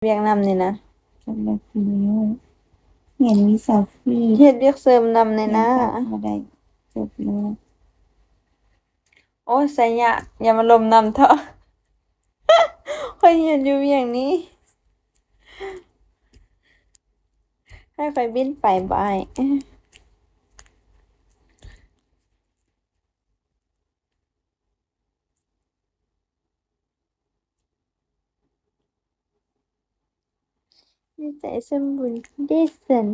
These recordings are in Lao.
ວຽກນຳນີ້ນະ. ຈັກແລ້ວຊິແລ້ວ ຮຽນວິຊາຟຣີ ເຮັດວຽກເສີມນຳແດ່ນະ. ຮຽນຈັກບໍ່ໄດ້ ຈົບແລ້ວ. ໂອ້ຍ ໄຊຍະ ຢ່າມາລົມນຳເຖາະ. ຂ້ອຍຮຽນຢູ່ວຽງນີ້ ໃຫ້ຂ້ອຍບິນໄປບໍ່ອ້າຍ? ໃຈສົມບູນເດຊັນ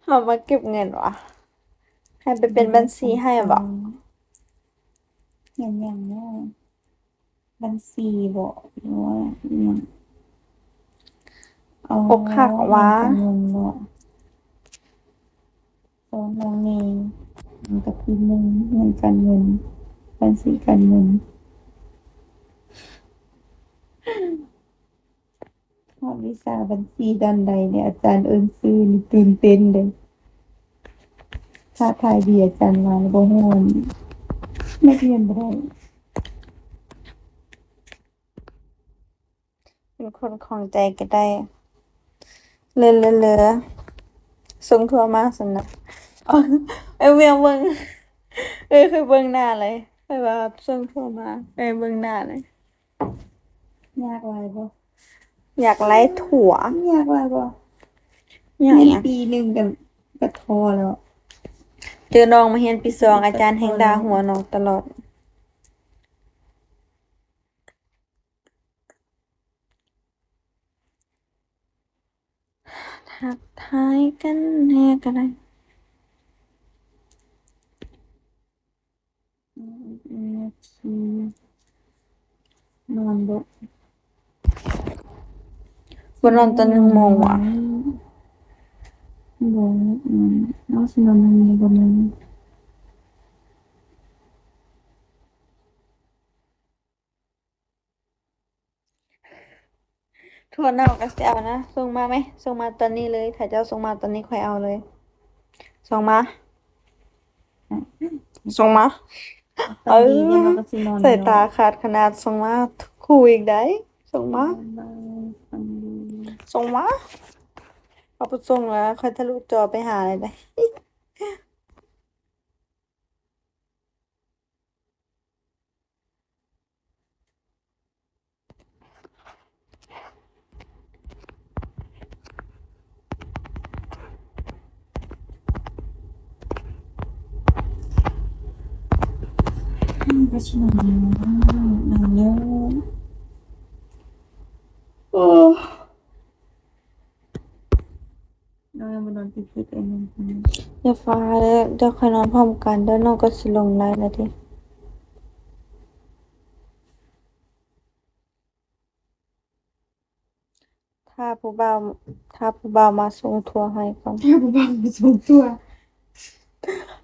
ເຮົາມາເກັບເງິນຫວາ? ໃຫ້ໄປເປັນບັນຊີໃຫ້ບໍ? ແມ່ນຫຍັງເນາະ? ບັນຊີບໍ ຫຼືວ່າອີ່ຫຍັງ? ອໍ ອົກຫັກຫວາ? ການເງິນບໍ? ສອນນ້ອງແດ່ ມັນກໍຄືໜຶ່ງ ຮຽນການເງິນ ບັນຊີການເງິນ. ຮອດວິຊາບັນຊີຕອນໃດນີ້ ອາຈານເອີ້ນຊື່ນີ້ຕື່ນເຕັ້ນເດ້. ທ້າທາຍດີ ອາຈານວ່າ ບໍ່ຮູ້ ນັກຮຽນບໍ່ໄດ້. ເປັນຄົນຂອງໃຈກໍໄດ້ ເລີ ເລີ ເລີ ສົ່ງທົ່ວມາຊັ້ນນະ. ເອີ ວຽງເບິ່ງ ເອີ ຄືເບິ່ງໜ້າເລີຍ ຄືວ່າສົ່ງທົ່ວມາ ເອີ ເບິ່ງໜ້າເລີຍ. ຍາກຫຼາຍບໍ່? ຢາກໄລ່ຖົວ. ຍາກຫຼາຍບໍ່? ຍາກຫຍັງ? ປີໜຶ່ງກໍ ກໍທໍ້ແລ້ວ. ເຈີນ້ອງມາຮຽນປີສອງ ອາຈານແຮ່ງດ່າຫົວນ້ອງຕະຫຼອດ. ທັກທາຍກັນແດ່ກໍໄດ້. ນອນບໍ່? ບໍ່ນອນຕອນໜຶ່ງໂມງຫວາ? ບໍ່ ອືມ ເອົາ ຊິນອນນຳແມ່ບໍ່ນອນ. ຖົ່ວເນົ່າກໍຊິເອົານະ ສົ່ງມາແມ ສົ່ງມາຕອນນີ້ເລີຍ. ຖ້າເຈົ້າສົ່ງມາຕອນນີ້ ຂ້ອຍເອົາເລີຍ. ສົ່ງມາ ສົ່ງມາ. ຕອນນີ້ເຮົາກໍຊິນອນ ເອີ ແລ້ວ ສາຍຕາຂາດຂະໜາດ. ສົ່ງມາ ຂູ່ອີກໄດ໋. ສົ່ງມາ ບາຍບາຍ ຝັນດີ ສົ່ງມາ. ເອົາ ບໍ່ສົ່ງແລ້ວ ຂ້ອຍທະລຸຈໍໄປຫາເລີຍເດ້. ໂອ້ ນ້ອງຍັງບໍ່ນອນຕິດໆ ເອີ ນອນ ຢ່າຟ້າວເດີ ດຽວຄ່ອຍນອນພ້ອມກັນເດີ ນ້ອງກໍຊິລົງໄລແລ້ວເດ້. ຖ້າຜູ້ບ່າວ ຖ້າຜູ້ບ່າວມາສົ່ງຖົ່ວໃຫ້ກ່ອນ ຖ້າຜູ້ບ່າວມາສົ່ງຖົ່ວ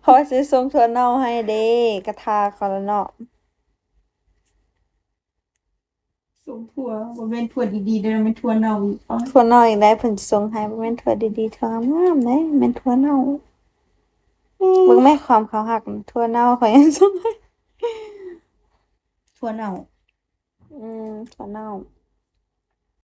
ເພາະວ່າຊິສົ່ງຖົ່ວເນົ່າໃຫ້ເດ້ ກະຖ້າເຂົາລະເນາະ. ສົ່ງຖົ່ວ ບໍ່ແມ່ນຖົ່ວດີໆເດີ ແມ່ນຖົ່ວເນົ່າອີກ. ຖົ່ວເນົ່າອີກໄດ໋ ເພິ່ນສົ່ງໃຫ້ ບໍ່ແມ່ນຖົ່ວດີໆ ຖົ່ວງາມໆເດ້ ແມ່ນຖົ່ວເນົ່າ. ເບິ່ງແມ່ ຄວາມເຂົາຮັກ ຖົ່ວເນົ່າເຂົາຍັງສົ່ງໃຫ້. ຖົ່ວເນົ່າ ອືມ ຖົ່ວເນົ່າ.